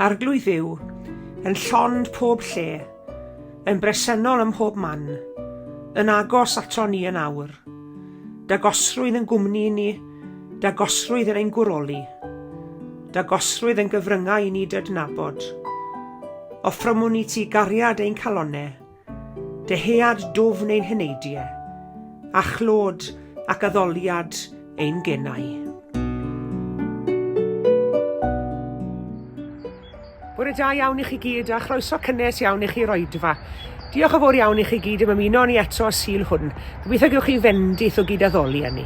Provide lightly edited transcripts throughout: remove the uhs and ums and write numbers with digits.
Arglwydd Dduw, yn llond pob lle, yn bresennol ym mhob man, yn agos ato ni yn awr. Dagosrwydd yn gwmni i ni, dagosrwydd yn ein gwroli. Dagosrwydd yn gyfryngau i ni dydnabod. Offrymwn i ti gariad ein calonne, Dyhead dwfn ein heneidie, a chlod ac addoliad ein genau. Bore da iawn i chi gyd a chroeso cynnes iawn i chi i'r oedfa. Diolch yn fawr iawn i chi gyd am ymuno â ni eto y Sul hwn. Gobeithio gewch chi fendith o gyd-addoli â ni.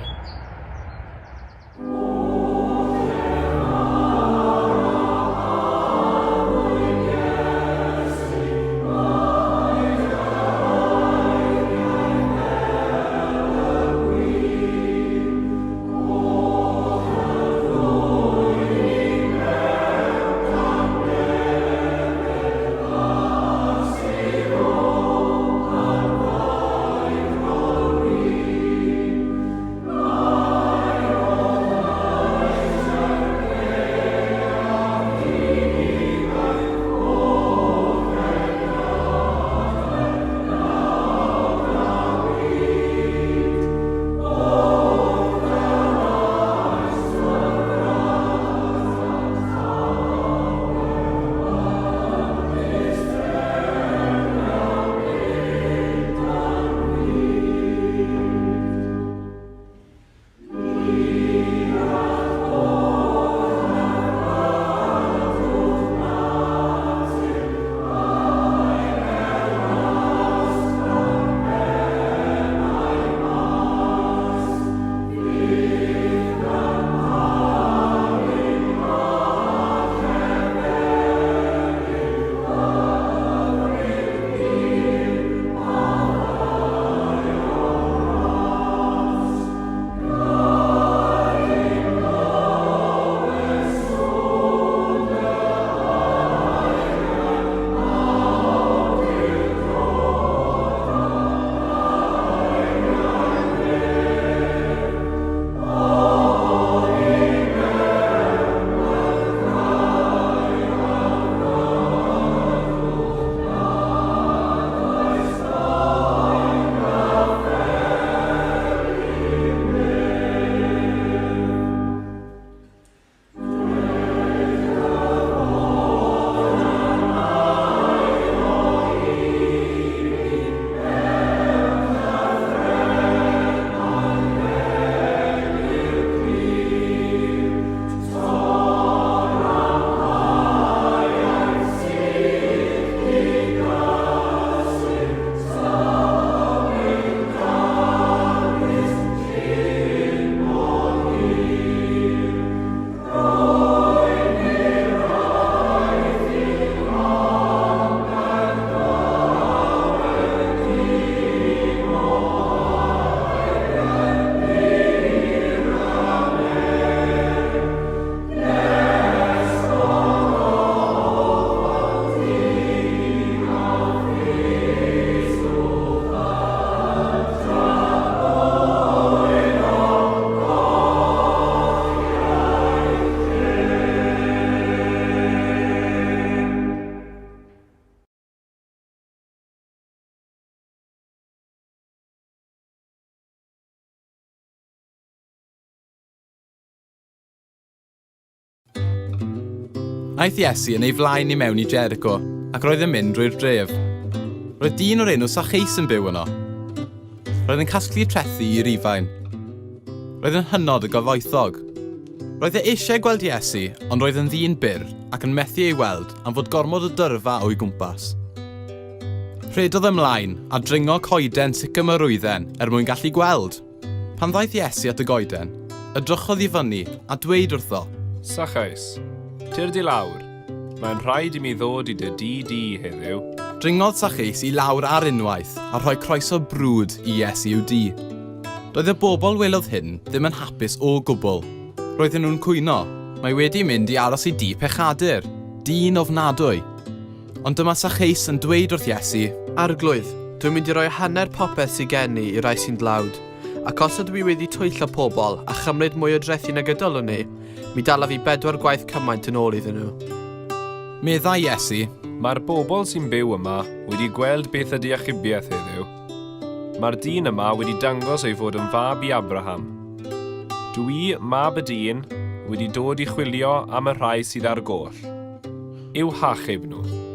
Aeth Iesu yn ei flaen i mewn i Jericho, ac roedd yn mynd drwy'r dref. Roedd dyn o'r enw Sacheus yn byw yno. Roedd yn casglu trethi i Rufain. Roedd yn hynod o gyfoethog. Roedd e eisiau gweld Iesu, ond roedd yn ddyn byr ac yn methu ei weld am fod gormod o dyrfa o'i gwmpas. Rhedodd ymlaen a dringo coeden sycamorwydden er mwyn gallu gweld. Pan ddaeth Iesu at y goeden, edrychodd i fyny a dweud wrtho. Sacheus, tyrd i lawr, mae'n rhaid i mi ddod i dy dŷ di heddiw. Dringodd Sacheus i lawr ar unwaith a rhoi croeso brwd i Iesu i'w dŷ. Doedd y bobl welodd hyn ddim yn hapus o gwbl. Roedden nhw'n cwyno, Mae wedi mynd i aros i dŷ pechadur, dyn ofnadwy. Ond dyma Sacheus yn dweud wrth Iesu. Arglwydd, dwi'n mynd i roi hanner popeth sy gen i i rai sy'n dlawd, ac os ydw i wedi twyllo pobl a chymryd mwy o drethi nag y dylwn i, mi dalaf i bedwar gwaith cymaint yn ôl iddyn nhw. Meddai Iesu, Mae'r bobl sy'n byw yma wedi gweld beth ydy achubiaeth heddiw. Mae'r dyn yma wedi dangos ei fod yn fab i Abraham. Dw i, mab y dyn, wedi dod i chwilio am y rhai sydd ar goll. I'w hachub nhw.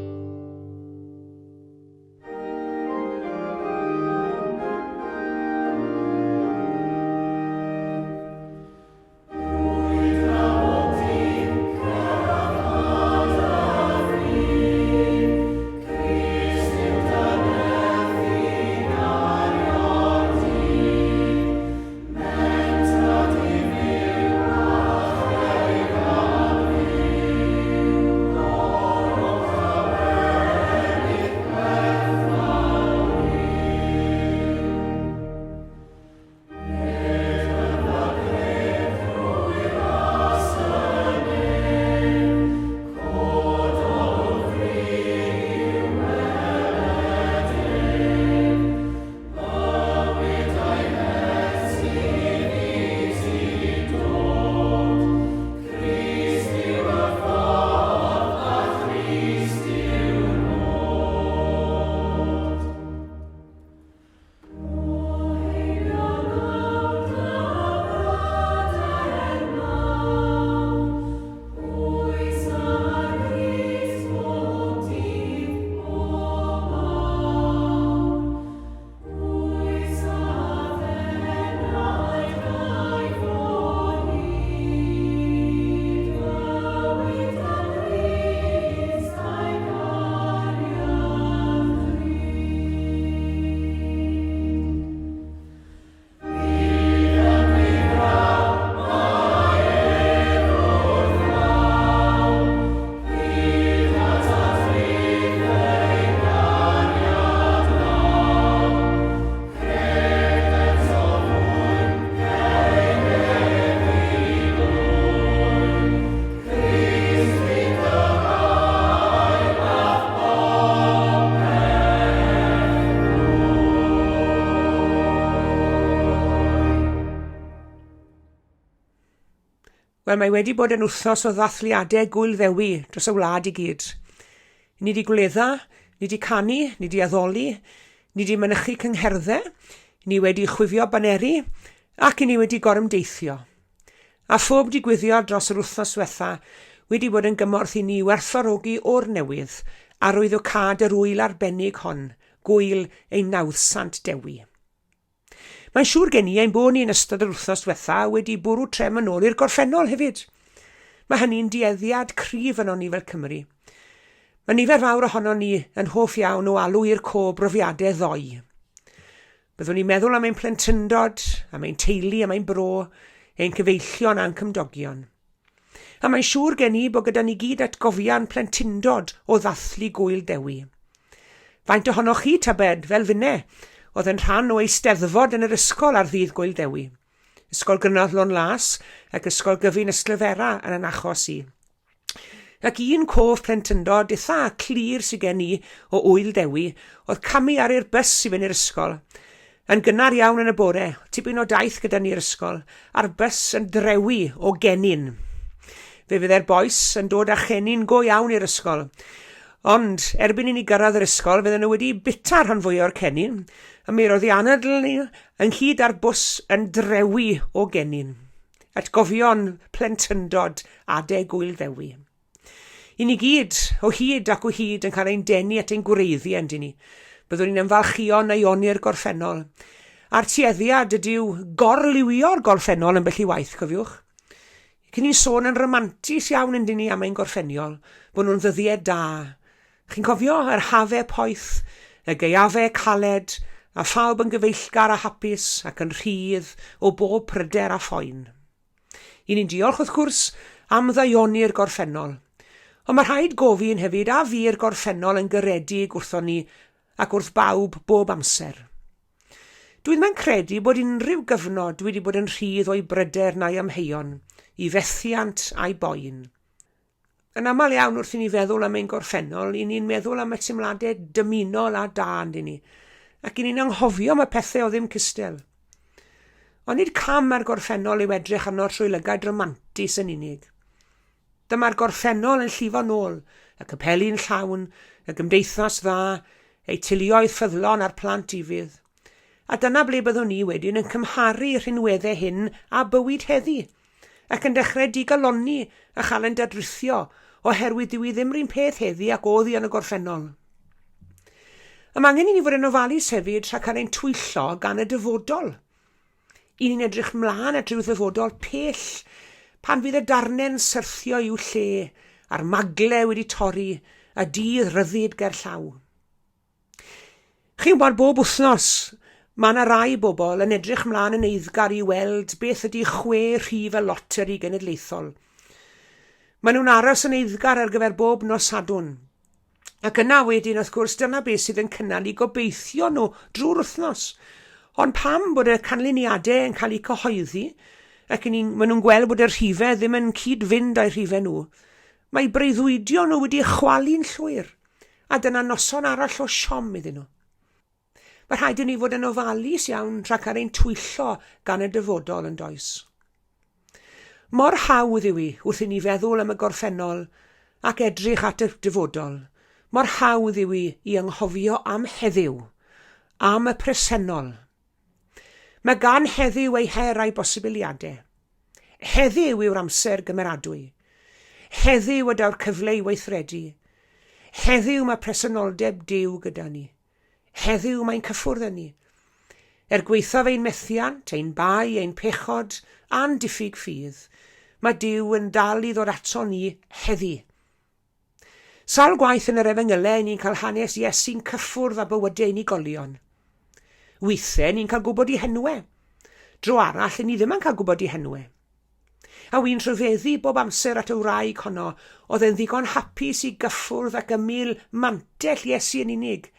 Wel, mae wedi bod yn wythnos o ddathliadau Gŵyl Ddewi dros y wlad i gyd. Ni wedi gwledda, ni wedi canu, ni wedi addoli, ni wedi mynychu cyngherddau, ni wedi chwifio baneri, ac i ni wedi gorymdeithio. A phob digwyddiad dros yr wythnos ddiwetha wedi bod yn gymorth i ni werthfawrogi o'r newydd arwyddocâd yr ŵyl arbennig hon, Gŵyl ein Nawddsant Dewi. Mae'n siŵr gen i ein bod ni yn ystod yr wythnos ddiwetha wedi bwrw trem yn ôl i'r gorffennol hefyd. Mae hynny'n dueddiad cryf ynon ni fel Cymry. Mae nifer fawr ohonon ni yn hoff iawn o alw i'r co brofiadau ddoe. Byddwn ni'n meddwl am ein plentyndod, am ein teulu, am ein bro, ein cyfeillion a'n cymdogion. A mae'n siŵr gen i bod gyda ni gyd atgofion plentyndod o ddathlu Gŵyl Dewi. Faint ohonoch chi, tybed, fel finne, oedd yn rhan o eisteddfod yn yr ysgol ar ddydd Gŵyl Dewi? Ysgol Gynradd Lôn Las ac Ysgol Gyfun Ystalyfera yn yn achos i. Ac un cof plentyndod itha clir sy gen i o Ŵyl Dewi oedd camu ar i'r bws i fynd i'r ysgol. Yn gynnar iawn yn y bore, tipyn o daith gyda ni i'r ysgol, a'r bws yn drewi o gennin. Fe fydde'r bois yn dod â chennin go iawn i'r ysgol. Ond, erbyn i ni gyrraedd yr ysgol, fydden nhw wedi bita rhan fwya o'r cennin, a mi roedd i anadl ni ynghyd â'r bws yn drewi o gennin. Atgofion plentyndod adeg Gŵyl Ddewi. I ni gyd, o hyd ac o hyd, yn cael ein denu at ein gwreiddiau, yndyn ni. Byddwn ni'n ymfalchïo yn aioni'r gorffennol. A'r tueddiad ydyw gorliwio'r gorffennol yn bell i waith, cofiwch. Cyn ni'n sôn yn ramantus iawn yndyn ni am ein gorffenniol, bod nhw'n ddyddiau da. Chi'n cofio yr hafau poeth, y gaeafau caled, a phawb yn gyfeillgar a hapus ac yn rhydd o bob pryder a phoen. I ni'n diolch, wrth gwrs, am ddaioni'r gorffennol. Ond mae rhaid gofyn hefyd a fu'r gorffennol yn garedig wrthon ni ac wrth bawb bob amser. Dwi ddim yn credu bod unrhyw gyfnod wedi bod yn rhydd o'i bryder na'i amheuon, i fethiant a'i boen. Yn aml iawn wrth i ni feddwl am ein gorffennol, i ni'n meddwl am y teimladau dymunol a da yndyn ni, ac i ni'n anghofio am y pethau o ddim cystel. Ond nid cam ar gorffennol yw edrych arno trwy lygaid romantus yn unig. Dyma'r gorffennol yn llifo nôl, y capeli'n llawn, y gymdeithas dda, eu teuluoedd ffyddlon a'r plant ufudd. A dyna ble byddwn ni wedyn yn cymharu rhinweddau hyn â bywyd heddi, ac yn dechrau digalonni a chael ein dadrithio oherwydd dyw hi ddim 'run peth heddi ac oedd hi yn y gorffennol. A mae angen i ni fod yn ofalus hefyd rhag cael ein twyllo gan y dyfodol. I ni'n edrych mlaen at ryw ddyfodol pell pan fydd y darnau'n syrthio i'w lle a'r magle wedi torri a dydd rhyddid ger llaw. Chi'n gwybod, bob wythnos, mae yna rai bobl yn edrych mlaen yn eiddgar i weld beth ydy chwe rhif y loteri genedlaethol. Maen nhw'n aros yn eiddgar ar gyfer bob nos Sadwrn. Ac yna wedyn, wrth gwrs, dyna beth sydd yn cynnal eu gobeithio nhw drwy'r wythnos. Ond pam bod y canlyniadau yn cael eu cyhoeddi, ac ni, maen nhw'n gweld bod y rhifau ddim yn cyd-fynd â'u rhifau nhw, mae breuddwydio nhw wedi chwalu'n llwyr. A dyna noson arall o siom iddyn nhw. Mae rhaid i ni fod yn ofalus iawn rhag cael ein twyllo gan y dyfodol yn does. Mor hawdd yw i wrth i ni feddwl am y gorffennol ac edrych at y dyfodol. Mor hawdd yw i i anghofio am heddiw, am y presennol. Mae gan heddiw ei her a'i bosibiliadau. Heddiw yw'r amser gymeradwy. Heddiw y daw'r cyfle i weithredu. Heddiw mae presenoldeb Duw gyda ni. Heddiw mae'n cyffwrdd â ni. Er gwaethaf ein methiant, ein bai, ein pechod, a'n diffyg ffydd, mae Duw yn dal i ddod ato ni heddi. Sawl gwaith yn yr Efengylau ni'n cael hanes Iesu'n cyffwrdd â bywydau unigolion. Weithiau ni'n cael gwybod eu henwau. Dro arall, ni ddim yn cael gwybod eu henwau. A wy'n rhyfeddu bob amser at y wraig honno oedd e'n ddigon hapus i gyffwrdd ac ymyl mantell Iesu yn unig,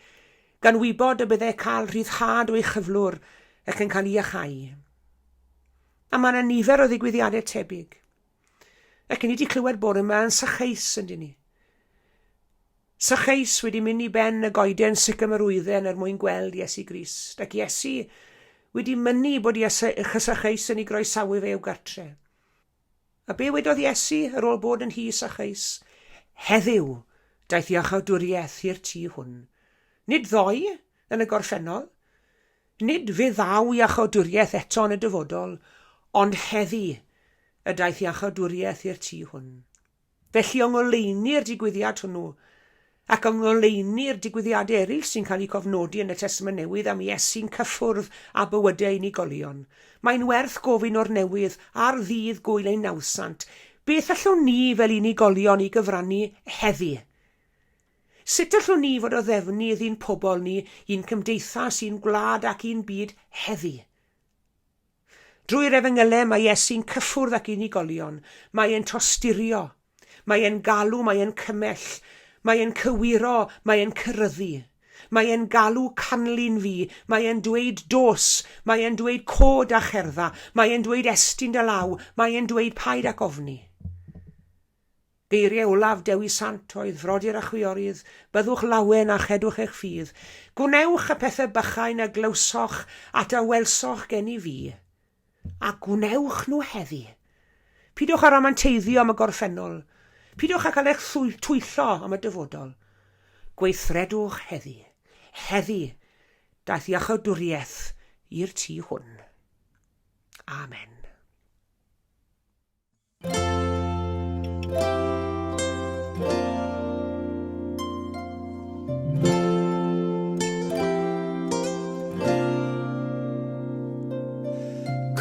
gan wybod y byddai cael rhyddhad o'i chyflwr ac yn cael ei iachau. A mae yna nifer o ddigwyddiadau tebyg. Ac ni wedi clywed bore yma yn Sacheus, yn dyn ni. Sacheus wedi mynd i ben y goeden sycamorwydden er mwyn gweld Iesu Grist, ac Iesu wedi mynnu bod Sacheus yn ei groesawu fe i'w gartre. A be wedodd Iesu ar ôl bod yn nhŷ Sacheus? Heddiw daeth iachawdwriaeth i'r tŷ hwn. Nid ddoe, yn y gorffennol. Nid fe ddaw iachawdwriaeth eto yn y dyfodol, ond heddi y daeth iachawdwriaeth i'r tŷ hwn. Felly yng ngoleuni'r digwyddiad hwnnw, ac yng ngoleuni'r digwyddiadau eraill sy'n cael eu cofnodi yn y Testament Newydd am Iesu'n cyffwrdd â bywydau unigolion, mae'n werth gofyn o'r newydd ar ddydd gŵyl ein nawddsant, beth allwn ni fel unigolion i gyfrannu heddi? Sut allwn ni fod o ddefnydd i'n pobl ni, i'n cymdeithas, i'n gwlad ac i'n byd heddi? Drwy'r efengylau mae Iesu'n cyffwrdd ac unigolion, mae e'n tosturio, mae e'n galw, mae e'n cymell, mae e'n cywiro, mae e'n ceryddu. Mae e'n galw canlyn fi, mae e'n dweud dos, mae e'n dweud cod a cherdda, mae e'n dweud estyn dy law, mae e'n dweud paid ac ofni. Geiriau olaf Dewi Sant oedd, Frodyr a chwiorydd, byddwch lawen a chedwch eich ffydd. Gwnewch y pethau bychain a glywsoch at a welsoch gen i fi, a gwnewch nhw heddi. Pidwch â ramanteiddio am y gorffennol. Pidwch â cael eich twyllo am y dyfodol. Gweithredwch heddi. Heddi, daeth iachawdwriaeth i'r tŷ hwn. Amen.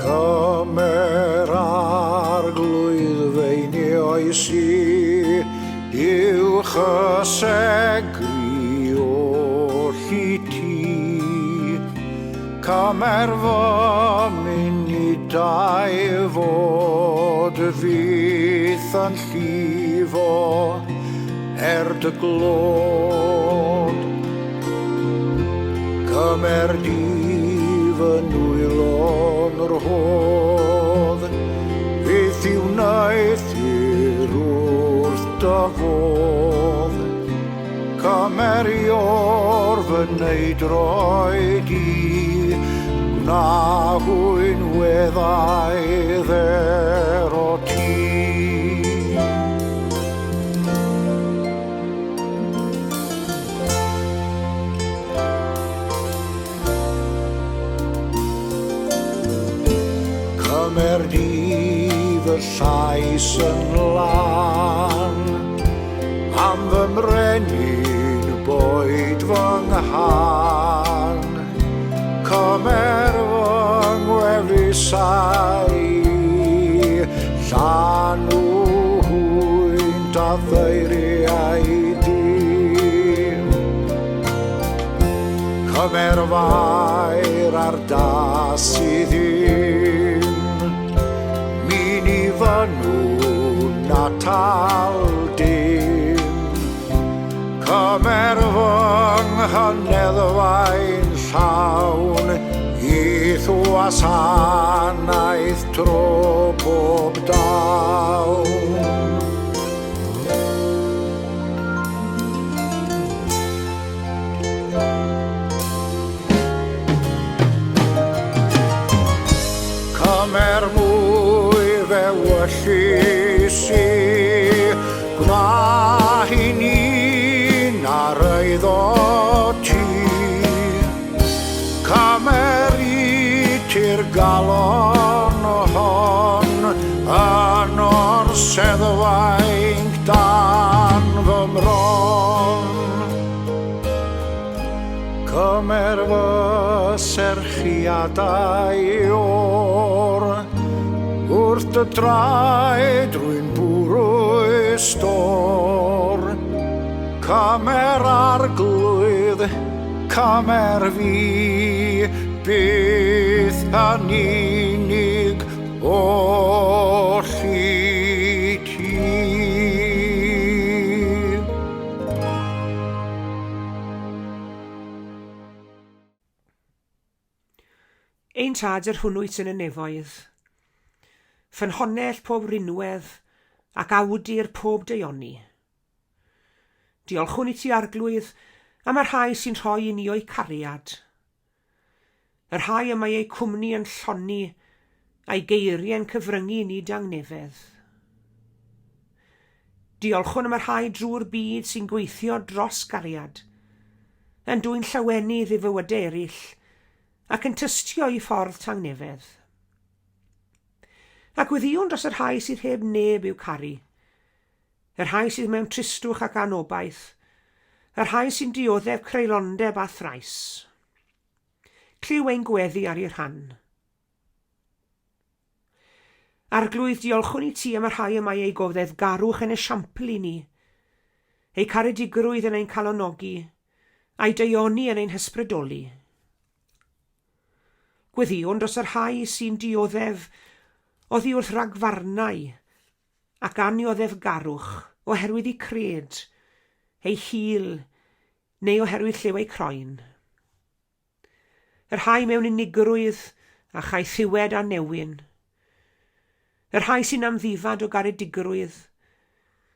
Cymer arglwydd feinioes i i'w chysegru oll i ti. Cymer fy munudau fod fyth yn llifo er dy glod. Cymer di fy nwylo'n rhodd, fyth i wneuthur wrth dy fodd. Cymer ior fy neidroed i, gwna hwy'n weddaidd er o ti. Cymer di fy llais yn lân, am fy mrenin boed fy nghân. Cymer fy ngwefusau i, llanw hwynt a theiriau di. Cymer fair ar das i ddim, mi ni fynnwn atal dim. Cymer fy nghyneddfau'n llawn, i'th wasanaeth tro pob dawn. Cymer mwy fe wyllys i, gwna hi'n un ar eiddo ti. Cymer i ti'r galon hon, yn o'r seddfainc dan fy mron. Cymer fy serchiadau o'r wrth dy draed rwy'n bwrw stôr. Cymer arglwydd, cymer fi, byth yn unig oll i ti. Ein Tad yr hwnnw wyt yn y nefoedd, ffynhonnell pob rinwedd ac awdur pob daioni. Diolchwn i ti, Arglwydd, am y rhai sy'n rhoi i ni o'u cariad, y rhai y mae eu cwmni yn llonni a'i geiriau'n cyfryngu i ni dangnefedd. Diolchwn am y rhai drwy'r byd sy'n gweithio dros gariad, yn dwyn llawenydd i fywydau eraill ac yn tystio i ffordd tangnefedd. Ac weddïwn dros y rhai sydd heb neb i'w caru, y rhai sydd mewn tristwch ac anobaith, y rhai sy'n dioddef creulondeb a thrais. Clyw ein gweddi ar eu rhan. Arglwydd, diolchwn i ti am y rhai y mae eu goddefgarwch yn esiampl i ni, eu caredigrwydd yn ein calonogi, a'u daioni yn ein hysbrydoli. Gweddïwn dros y rhai sy'n dioddef oddi wrth ragfarnau ac annioddefgarwch oherwydd eu cred, eu hil neu oherwydd lliw eu croen. Y rhai mewn unigrwydd a chaethiwed a newyn. Y rhai sy'n amddifad o garedigrwydd.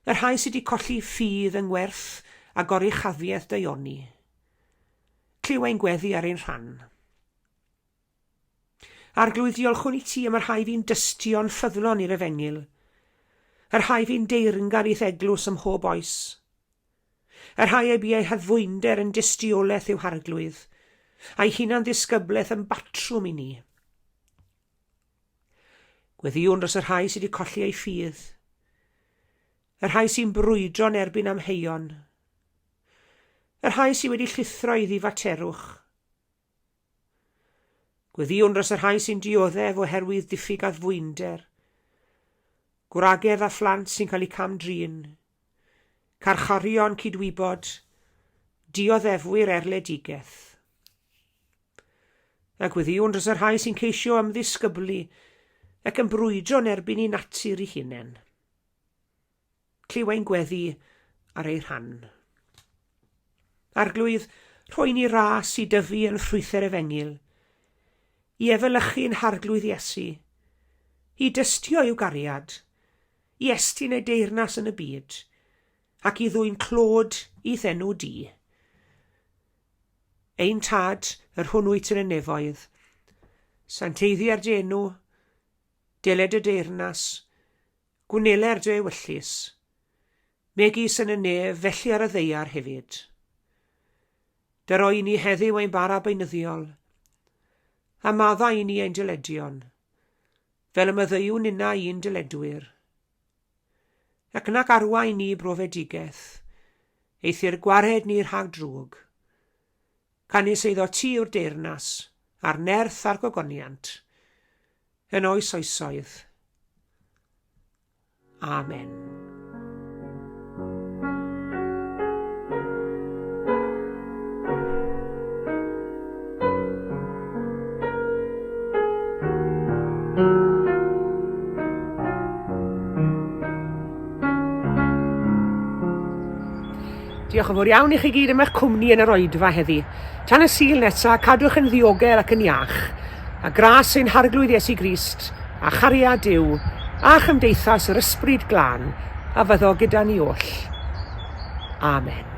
Y rhai sydd wedi colli ffydd yng ngwerth a goruchafiaeth daioni. Clyw ein gweddi ar ein rhan. Arglwydd, diolchwn i ti am y rhai fu'n dystio'n ffyddlon i'r efengyl, y rhai fu'n deyrngar i'th eglwys ym mhob oes. Y rhai y bu eu haddfwynder yn dystiolaeth i'w Harglwydd, a'i hunan-ddisgyblaeth yn batrwm i ni. Gweddïwn dros y rhai sydd wedi colli eu ffydd, y rhai sy'n brwydro'n erbyn amheuon, y rhai sydd wedi llithro i ddifaterwch. Gweddïwn dros y rhai sy'n dioddef oherwydd diffyg addfwynder, gwragedd a phlant sy'n cael eu cam-drin, carcharorion cydwybod, dioddefwyr erledigaeth. A gweddïwn dros y rhai sy'n ceisio ymddisgyblu ac yn brwydro yn erbyn eu natur eu hunain. Clyw ein gweddi ar eu rhan. Arglwydd, rhoi ni ras i dyfu yn ffrwythau'r efengyl, i efelychu'n Harglwydd Iesu, i dystio i'w gariad, i estyn ei deyrnas yn y byd, ac i ddwyn clod i'th enw di. Ein Tad, yr hwn wyt yn y nefoedd, santeiddier dy enw, deled dy deyrnas, gwneler dy ewyllys, megis yn y nef, felly ar y ddaear hefyd. Dyro i ni heddiw ein bara beunyddiol, a maddau i ni ein dyledion, Fel y maddeuwn ninnau i'n dyledwyr. Ac nac arwain ni i brofedigaeth, eithr gwared ni rhag drwg. Canys eiddo ti yw'r deyrnas, a'r nerth a'r gogoniant, yn oes oesoedd. Amen. Diolch yn fawr iawn i chi gyd am eich cwmni yn yr oedfa heddi. Tan y Sul nesa, cadwch yn ddiogel ac yn iach. A gras ein Harglwydd Iesu Grist, a chariad Duw, a chymdeithas yr Ysbryd Glân, a fyddo gyda ni oll. Amen.